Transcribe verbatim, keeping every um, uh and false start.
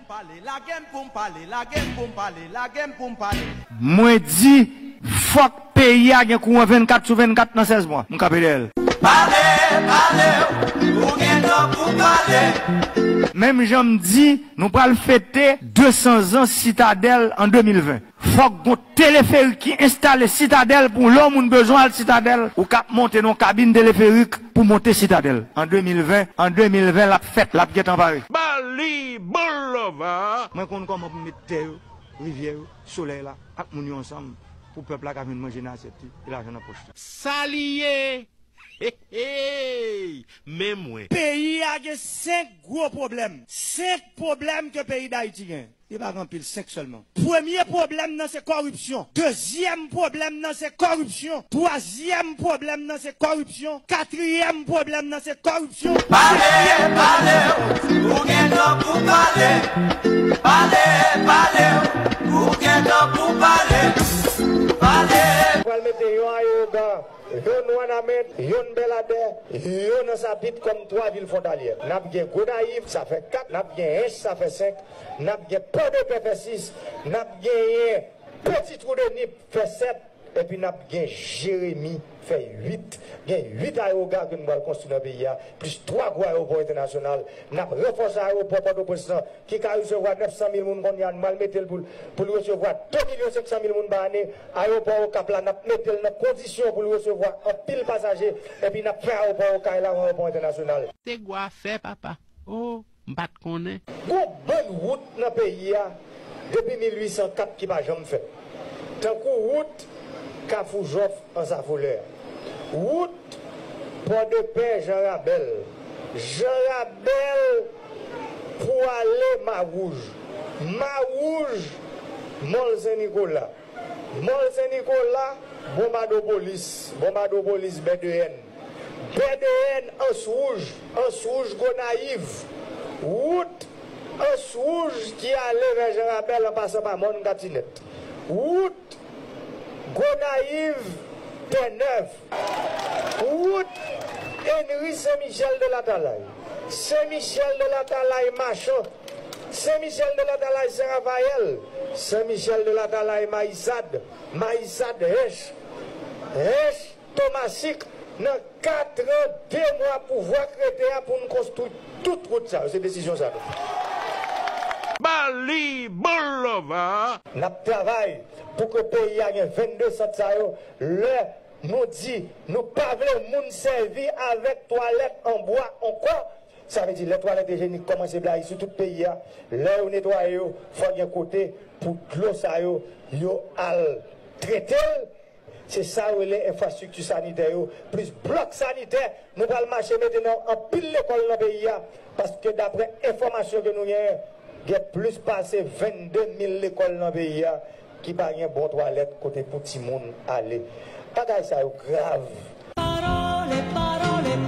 Pale, lage m pou m pale, lage m pou m pale, lage m pou m pale. Mwen di, fòk peyi a gen kouran vennkat sou vennkat nan sèz mwa. M kanpe dèyè l. Pale, pale, ou gen dwa pou pale. Menm jan m di, nou pral fete de san zan Sitadèl an de mil ven. Fòk gon teleferik ki enstale Sitadèl pou lè yon moun bezwen al Sitadèl, ou k ap monte nan yon kabin teleferik pou monte Sitadèl. An de mil ven, an de mil ven, l ap fèt, l ap gentan pare. Bali Boulova. Mwen konn kòman pou m met tè yo, rivyè yo, solèy la, ak moun yo ansanm pou pèp la ka vin manje nan asyèt li e lajan nan pòch li. Sa li ye? Hey, hey! Men mwen. Peyi a gen senk gwo pwoblèm. Senk pwoblèm ke peyi Dayiti gen. Li pa gen anpil, senk sèlman. Premye pwoblèm nan se kòripsyon. Dezyèm pwoblèm nan se kòripsyon. Twazyèm pwoblèm nan se kòripsyon. Katriyèm pwoblèm nan se kòripsyon. Pale, pale, ou gen dwa pou pale. Pale, pale, ou gen dwa pou pale. Pale. Pral mete yon ayewoga, yon Wanament, yon Bèladè, yon nan Sapit kòm twa vil fwontalyè. N ap gen Gonayiv, sa fè kat, n ap gen Ench, sa fè senk, n ap gen Pòdepè, fè sis, n ap genyen Peti Twou de Nip, fè sèt, epi n ap gen Jeremi, fè uit. Gen uit ayewoga ke nou pral konstwi nan peyi a, plis twa gwo ayewopò entènasyonal. N ap ranfòse ayewopò Pòtoprens lan, ki ka resevwa nèf san mil moun kounye a, nou pral mete l pou l, pou l resevwa de milyon senk san mil moun pa ane. Ayewopò Okap la, n ap mete l nan kondisyon pou l resevwa anpil pasaje, epi n ap fè ayewopò Okay la yon ayewopò entènasyonal. Se gwo afè, papa. Oh, m pa t konnen. Gon bann wout nan peyi a depi mil uit san kat ki pa janm fèt. Tankou wout Kafou Jòf Ansafolè. Wout Pòdepè Jan Rabèl. Jan Rabèl pou ale Mawouj. Mawouj, Mòl Sen Nikola. Mòl Sen Nikola, Bonbadopolis. Bonbadopolis, Bèdeyèn. Bèdeyèn, Ans Wouj. Ans Wouj, Gonayiv. Wout Ans Wouj ki ale vè Jan Rabèl an pasan pa Mòn Katinèt. Wout Gonayiv, Tènèv. Wout Henri Sen Michèl de Latalay. Sen Michèl de Latalay, Machan. Sen Michèl de Latalay, Sen Rafayèl. Sen Michèl de Latalay, Mayisad. Mayisad, Ench. Ench, Tomasik. Nan kat an, de mwa pouvwa k rete a pou n konstwi tout wout sa yo. Se desizyon sa nou. Bali Boulova. N ap travay pou ke peyi a gen vennde sant sa yo. Lè nou di nou pa vle moun sèvi avèk twalèt an bwa ankò, sa vle di lè twalèt ijyenik kòmanse blayi sou tout peyi a, lè yo netwaye yo, fò gen kote pou dlo sa yo, yo al trete l. Se sa yo rele enfrastrikti sanitè yo, plis blòk sanitè. Nou pral mache mete nan anpil lekòl nan peyi a, paske daprè enfòmasyon ke nou genyen, gen plis pase vennde mil lekòl nan peyi a ki pa gen bon twalèt kote pou timoun ale. Bagay sa yo grav. Parole, parole,